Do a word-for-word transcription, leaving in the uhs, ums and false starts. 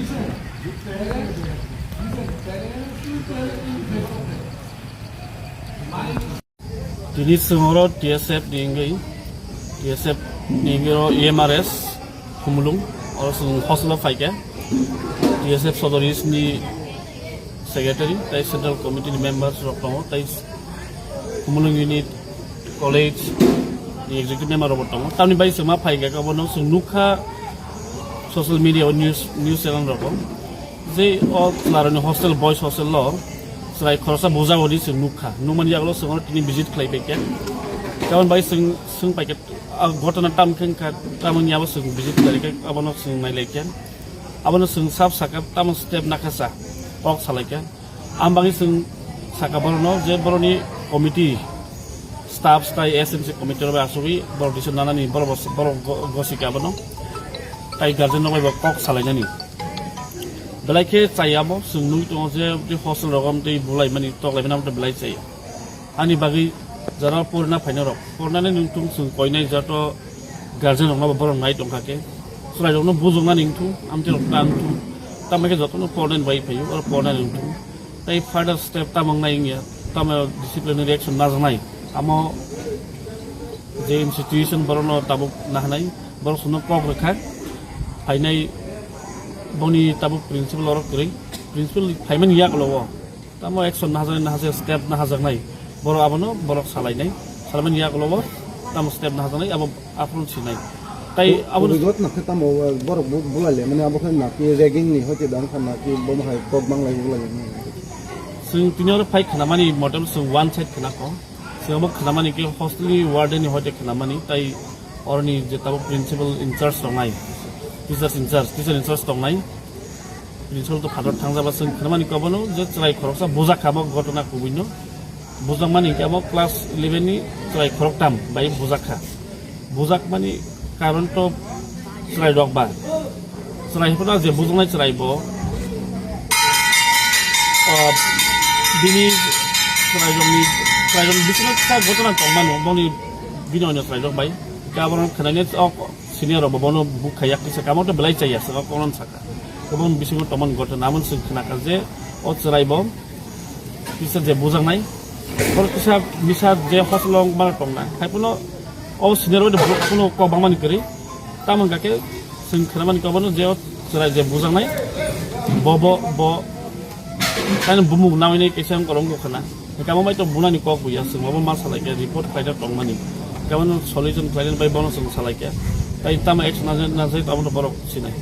Tini chwng oro T S F ni wngwi, T S F ni wngwi oro E M R S Khumulwng, oro chwng hostel o phaikha. T S F Sodor East ni secretary, tei central committee ni members rok tongo, tei Khumulwng unit, college ni executive member rok bo tongo. Tamni bai chwng ma phaikha, obono chwng nukha social media o news, news channel rogo. Je o chwlarokni hostel, boys hostel o chwrai khoroksa bujak hwnwi chwng nukha. Nukmani yagulo chwng oro tini visit khlai paikha. Tamoni bai chwng swng paikha, a ghotona tam khe wngkha, tamoni abo chwng visit khlaikha, abono chwng nailaikha. Abono chwng sab sakha, tamo step nakha sa, kok salaikha. Ang bagwi chwng sakha borokno je borokni committee, staff tei S M C committee rok bai achugwi borok decision nanani, borok, borok go-, gosika abono. Tai guardian rok bai bo kok salainani. Belai khe chaya bo, chwng nugwi tongo je tei hostel rogo tei bulaimani, toklaimani abo belai chaya. Ani bagwi jara porina phainai rok, porinani nungthung chwng koinai joto guardian rokno bo borok nai tongkha khe, chwrai rokno bujoknani wngthung, amtwi rok ta wngthung, tamo khe jotono porinani bai phaio, oro porinani wngthung. Tei further step tamo wngnai wngya, tamo disciplinary action najaknai, amo je institution borokno tabuk nahanai, borok chwngno kok rwkha, phainai boni tabuk principal oro kwrwi, principal phaimani yagulo o. Tamo action nahajaknai, nahajaknai, step nahajaknai. Borok abono borok salainai. Salaimani yagulo bo tamo step nahajaknai, abo aphuru sinai. Tai abo Purigot nakhe tamo, borok bu-, bulai le, mane abo khe naki ragging ni hoite dang kha naki bomo hai kok banglai bulai le. Chwng tini oro phai khnamani motel chwng one side khna kho. Chwng abo khnamani khe hostel ni warden ni hoite khnamani, tai oroni je tabuk principal in charge tongnai, teachers in charge, teacher in charge tongnai, principal to phator thangjaba chwng khnamani kobono je chwrai khoroksa bujak kha bo ghotona kubui no. Bujakmani hwnkhe abo class eleven ni chwrai khoroktham bai bujak kha. Bujakmani karon to chwrai rok ba. Chwrai hwnba je bujaknai chwrai bo, ah, bini chwrai rokni, chwrai rokni bisingo kisa ghotona tongmano, boni bini oino chwrai rok bai. Hwnkhe abono khwnani o senior rok bo bono bukha yak kisa kamo to belai chaya, saka konon saka. Khe boni bisingo tongmani ghotona, amoni chwng khnakha je o chwrai bo kisa je bujaknai, borok kisa misa je hostel o wngmano tongna, hai phano o senior bai phano kok bangmani kwrwi. Tamo hwnkha khe chwng khnamani kobono je o chwrai je bujaknai, bo, bo, bo, taino bumung naui nai kaisa wng korok wngkha na. Hwnkhe amo bai to bunani kok buya, chwng abo ma salai khe report khlaina tongmani. Hwnkhe abono solution khlaina bai bono chwng salai khe. Tai tamo action na, na, na, tamo borok sinai.